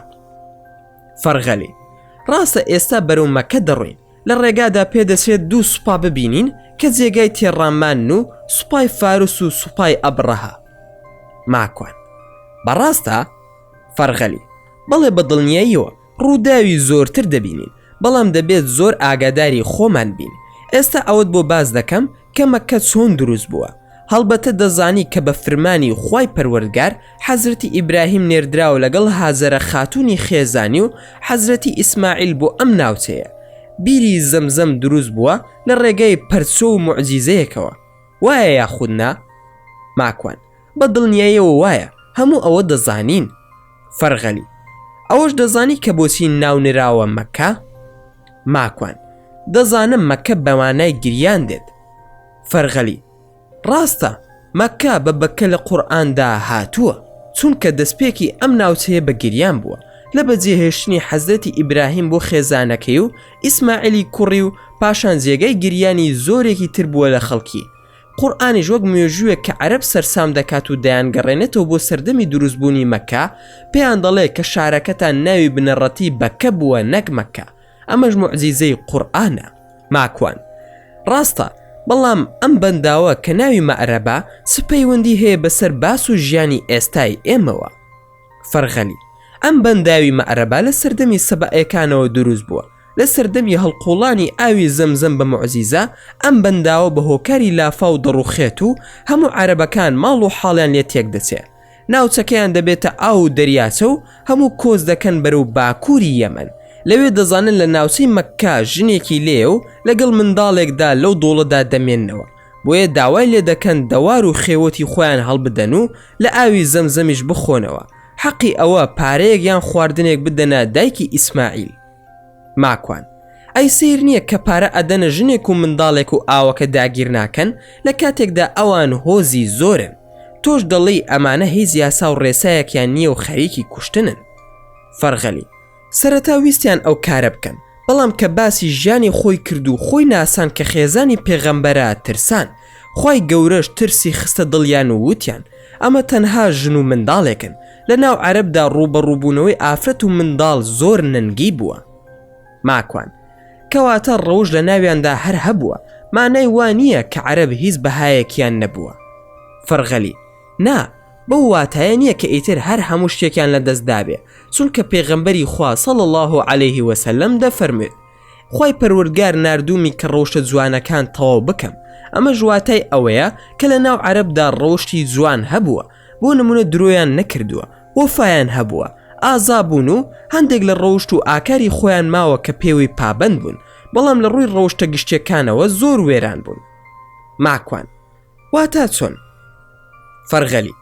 فەرغەلی، ڕاستە ئێستا بەرەو مەکە دەڕۆین، لە ڕێگادا پێدەچێت دوو سوپا ببینین کە جێگای تێڕامانن و سوپای فارس و سوپای ئەبڕەهە. ماکوان، بەڕاستە؟ فەرغەلی، بەڵێ بە دڵنیاییەوە ڕووداوی زۆرتر دەبینین، بەڵام دەبێت زۆر ئاگاداری خۆمان بین. ئێستا ئەوەت بۆ باس دەکەم کە مەککە چۆن دروست بووە. هەڵبەتە دەزانی کە بە فرمانی خوای پەروەردگار حەزرەتی ئیبراهیم نێردراوە لەگەڵ هاجەرە خاتوونی خێزانی و حەزرەتی ئیسماعیل بۆ ئەم ناوچەیە. بیری زەمزەم دروست بووە لە ڕێگای پەرچۆ و موعجیزەیەکەوە. وایە یاخود نا؟ ماکوان، بە دڵنیاییەوە وایە، هەموو ئەوە دەزانین. فەرغەلی، ئەوەش دەزانی کە بۆچی ناونراوە مەککە؟ ماکوان، دەزانم مەککە بە مانای گریان دێت. فەرغەلی، ڕاستە، مەککە بە بەککە لە قورئاندا هاتووە، چونکە دەستپێکی ئەم ناوچەیە بە گریان بووە، لە بەجێهێشتنی حەزرەتی ئیبراهیم بۆ خێزانەکەی و ئیسماعیلی کوڕی و پاشان جێگای گریانی زۆرێکی تر بووە لە خەڵکی. قورئانیش وەک مێژوویەک کە عەرەب سەرسام دەکات و دەیانگەڕێنێتەوە بۆ سەردەمی دروستبوونی مەککە، پێیان دەڵێ کە شارەکەتان ناوی بنەڕەتی بەککە بووە نەک مەککە. ئەمەش موعجیزەی قورئانە. ماکوان، ڕاستە، بەڵام ئەم بەنداوە کە ناوی مەئرەبە چ پەیوەندی هەیە بەسەر باس و ژیانی ئێستای ئێمەوە؟ فەرغەلی، ئەم بەنداوی مەئرەبە لە سەردەمی سەبەئیەکانەوە دروست بووە، لە سەردەمی هەڵقوڵانی ئاوی زەمزەم بە موعجیزە ئەم بەنداوە بە هۆکاری لافاو دەڕوخێت و هەموو عەرەبەکان ماڵ و حاڵیان لێ تێک دەچێ، ناوچەکەیان دەبێتە ئاو و دەریاچە و هەموو کۆچ دەکەن بەرەو باکووری یەمەن، لەوێ دەزانن لە ناوچەی مەککە ژنێکی لێیە و لەگەڵ منداڵێکدا لەو دۆڵەدا دەمێننەوە، بۆیە داوای لێ دەکەن دەوار و خێوەتی خۆیان هەڵبدەن و لە ئاوی زەمزەمیش بخۆنەوە، حەقی ئەوە پارەیەک یان خواردنێک بدەنە دایکی ئیسماعیل. ماکوان، ئەی سەیر نییە کە پارە ئەدەنە ژنێک و منداڵێک و ئاوەکە داگیر ناکەن لە کاتێکدا ئەوان هۆزی زۆرن تۆش دەڵێی ئەمانە هیچ یاسا و ڕێسایەکیان نییە و خەریکی کوشتنن. فەرغەلی، سەرەتا ویستیان ئەو کارە بکەن بەڵام کە باسی ژیانی خۆی کرد و خۆی ناسان کە خێزانی پێغەمبەرە ترسان خوای گەورەش ترسی خستە دڵیان و وتیان ئەمە تەنها ژن و منداڵێکن لە ناو عەرەبدا ڕووبەڕووبوونەوەی ئافرەت و منداڵ زۆر نەنگی بووە. ماکوان، کەواتە ڕەوش لە ناویاندا هەر هەبووە، مانای وا نییە کە عەرەب هیچ بەهایەکیان نەبووە. فەرغەلی، نا، بەو واتایە نییە کە ئیتر هەر هەموو شتێکیان لە دەست دابێ، چونکە پێغەمبەری خوا صلی اللە علیه وسلم دەفەرموێت، خوای پەروەردگار ناردوومی کە ڕەوشتە جوانەکان تەواو بکەم، ئەمەش واتای ئەوەیە کە لە ناو عەرەبدا ڕەوشتی جوان هەبووە، بۆ نمونە درۆیان نەکردووە، وەفایان هەبووە، ئازا بوون و هەندێک لە ڕەوشت و ئاکاری خۆیان ماوە کە پێوەی پابەند بوون، بەڵام لە ڕووی ڕەوشتە گشتیەکانەوە زۆر وێران بوون. ماکوان، واتا چۆن؟ فەرغەلی،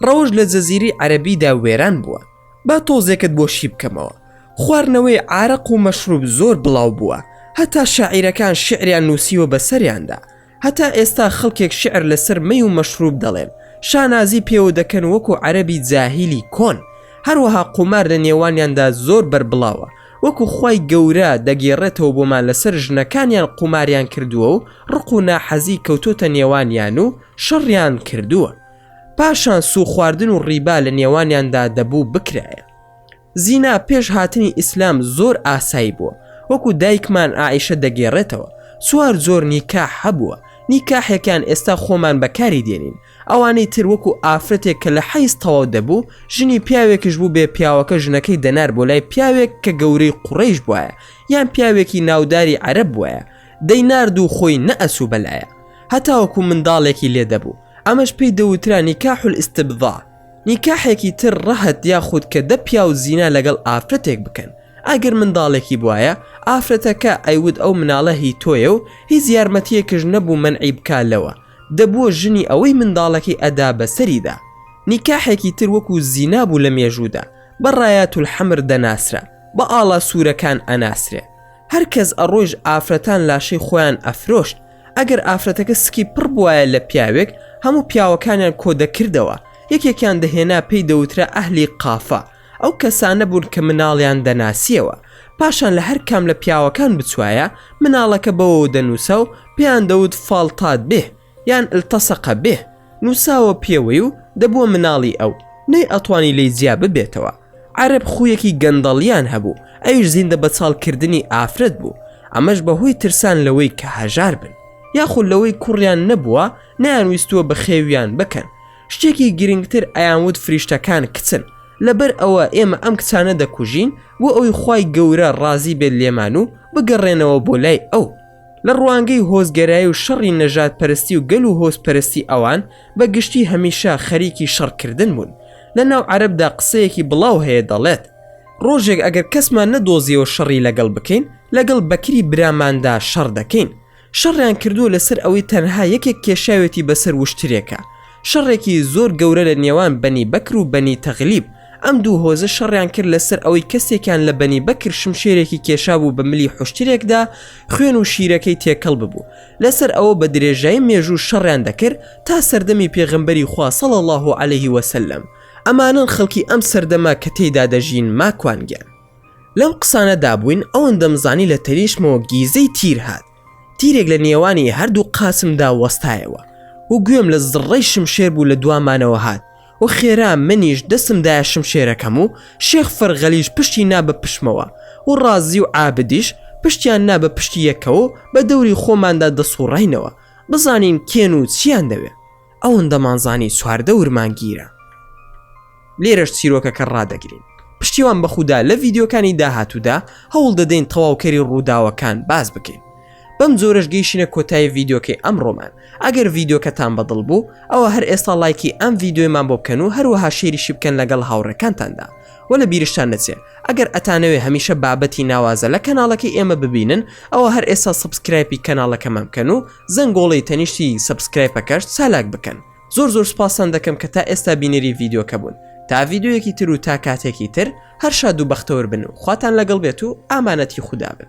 ڕەوشت لە جەزیرەی عەرەبیدا وێران بووە، با تۆزێکت بۆ شی بکەمەوە، خواردنەوەی عارەق و مەشروب زۆر بڵاو بووە، هەتا شاعیرەکان شیعریان نووسیوە بەسەریاندا، هەتا ئێستا خەڵکێک شیعر لەسەر مەی و مەشروب دەڵێن، شانازی پێوە دەکەن وەکو عەرەبی جاهیلی کۆن، هەروەها قومار لە نێوانیاندا زۆر بەربڵاوە، وەکو خوای گەورە دەگێڕێتەوە بۆمان لەسەر ژنەکانیان قوماریان کردووە و ڕق و ناحەزی کەوتۆتە نێوانیان و شەڕیان کردووە. پاشان سووخواردن و ڕیبا لە نێوانیاندا دەبوو بکرایە. زینا پێش هاتنی ئیسلام زۆر ئاسایی بووە، وەکو دایکمان عائیشە دەگێڕێتەوە، چوار جۆر نیکاح هەبووە، نیکاحێکیان ئێستا خۆمان بەکاری دێنین، ئەوانەی تر وەکو ئافرەتێک کە لە حەیز تەواو دەبوو، ژنی پیاوێکیش بووبێ پیاوەکە ژنەکەی دەنارد بۆ لای پیاوێک کە گەورەی قوڕەیش بوایە یان پیاوێکی ناوداری عەرەب بوایە، دەینارد و خۆی نەئەچوو بەلایە هەتاوەکو منداڵێکی لێ دەبوو، ئەمەش پێی دەوترا نیکاح الاستبضاع. نیکاحێکی تر ڕەهت یاخود کە دە پیاو زینا لەگەڵ ئافرەتێک بکەن ئەگەر منداڵێکی بوایە ئافرەتەکە ئەیوت ئەو مناڵە هی تۆیە و هیچ یارمەتیەکش نەبوو مەنعی بکا لەوە دەبووە ژنی ئەوەی منداڵەکەی ئەدا بەسەریدا نیکاحێکی تر وەکو زینا بوو لە مێژوودا بە ڕایات الحمر دەناسرا بە ئاڵا سوورەکان ئەناسرێ هەر کەس ئەڕۆیشت ئافرەتان لاشەی خۆیان ئەفرۆشت ئەگەر ئافرەتەکە سکی پڕ بوایە لە پیاوێک هەموو پیاوەکانیان کۆدەکردەوە یەکێکیان دەهێنا پێی دەوترا ئەهلی قافە ئەو کەسانە بوون کە مناڵیان دەناسیەوە پاشان لە هەر کام لە پیاوەکان بچوایە مناڵەکە بەوەوە دەنووسا و پێیان دەوت فاڵتات به یان التصق به نووساوە پێوەی و دەبووە مناڵی ئەو نەی ئەتوانی لێی جیا ببێتەوە. عەرەب خوویەکی گەندەڵیان هەبوو، ئەویش زیندە بەچاڵ کردنی ئافرەت بوو، ئەمەش بەهۆی ترسان لەوەی کە هەژار بن، یاخود لەوەی کوڕیان نەبووە نەیانویستووە بەخێویان بکەن. شتێکی گرنگتر ئەیانوت فریشتەکان کچن، لەبەر ئەوە ئێمە ئەم کچانە دەکوژین بۆ ئەوەی خوای گەورە ڕازی بێت لێمان و بگەڕێنەوە بۆ لای ئەو. لە ڕوانگەی هۆزگەرایی و شەڕی نەژادپەرستی و گەل و هۆزپەرستی ئەوان بە گشتی هەمیشە خەریکی شەڕکردن بوون. لە ناو عەرەبدا قسەیەکی بڵاو هەیە دەڵێت، ڕۆژێک ئەگەر کەسمان نەدۆزیەوە شەڕی لەگەڵ بکەین، لەگەڵ بەکری براماندا شەڕ دەکەین. شەڕیان کردووە لەسەر ئەوەی تەنها یەکێک کێشاوێتی بەسەر وشترێکا. شەڕێکی زۆر گەورە لە نێوان بەنی بەکر و بەنی تەغلیب، ئەم دوو هۆزە شەڕیان کرد لەسەر ئەوەی کەسێکیان لە بەنی بەکر شمشێرێکی کێشابوو بە ملی حوشترێکدا خوێن و شیرەکەی تێکەڵ ببوو لەسەر ئەوە بە درێژایی مێژوو شەڕیان دەکرد تا سەردەمی پێغەمبەری خوا صلی اللە علیه وسلم ئەمانەن خەڵکی ئەم سەردەمە کە تێیدا دەژین ماکوان گیان. لەم قسانەدا بووین ئەوەندەم زانی لە تەنیشتمەوە گیزەی تیر هات تیرێک لە نێوانی هەردوو قاچمدا وەستایەوە و گوێم لە زڕەی شمشێر بوو لە دوامانەوە هات و خێرا منیش دەستم دایە شمشێرەکەم و شێخ فەرغەلیش پشتی نا بە پشتمەوە و ڕازی و عابدیش پشتیان نا بە پشتی یەکەوە و بە دەوری خۆماندا دەسوڕاینەوە بزانین کێن و چیان دەوێ. ئەوەندەمان زانی چواردەورمان گیرا. لێرەش چیرۆکەکە ڕادەگرین. پشتیوان بە خودا لە ڤیدیۆکانی داهاتوودا هەوڵ دەدەین تەواوکەری ڕووداوەکان باس بکەین. بەم جۆرەش گەیشتینە کۆتایی ڤیدیۆکەی ئەمڕۆمان. ئەگەر ڤیدیۆکەتان بەدڵ بوو ئەوە هەر ئێستا ڵایکی ئەم ڤیدیۆیەمان بۆ بکەن و هەروەها share یشی بکەن لەگەڵ هاوڕێکانتاندا. وە لە بیرشتان نەچێ ئەگەر ئەتانەوێ هەمیشە بابەتی ناوازە لە کەناڵەکەی ئێمە ببینن ئەوە هەر ئێستا subscribe ی کەناڵەکەمان بکەن و زەنگۆڵەی تەنیشتی subscribe ەکەش چالاک بکەن. زۆر زۆر سوپاستان دەکەم کە تا ئێستا بینەری ڤیدیۆکە بوون. تا ڤیدیۆیەکی تر و تا کاتێکی تر هەر شاد و بەختەوەر بن و خواتان لەگەڵ بێت و ئامانەتی خودا بن.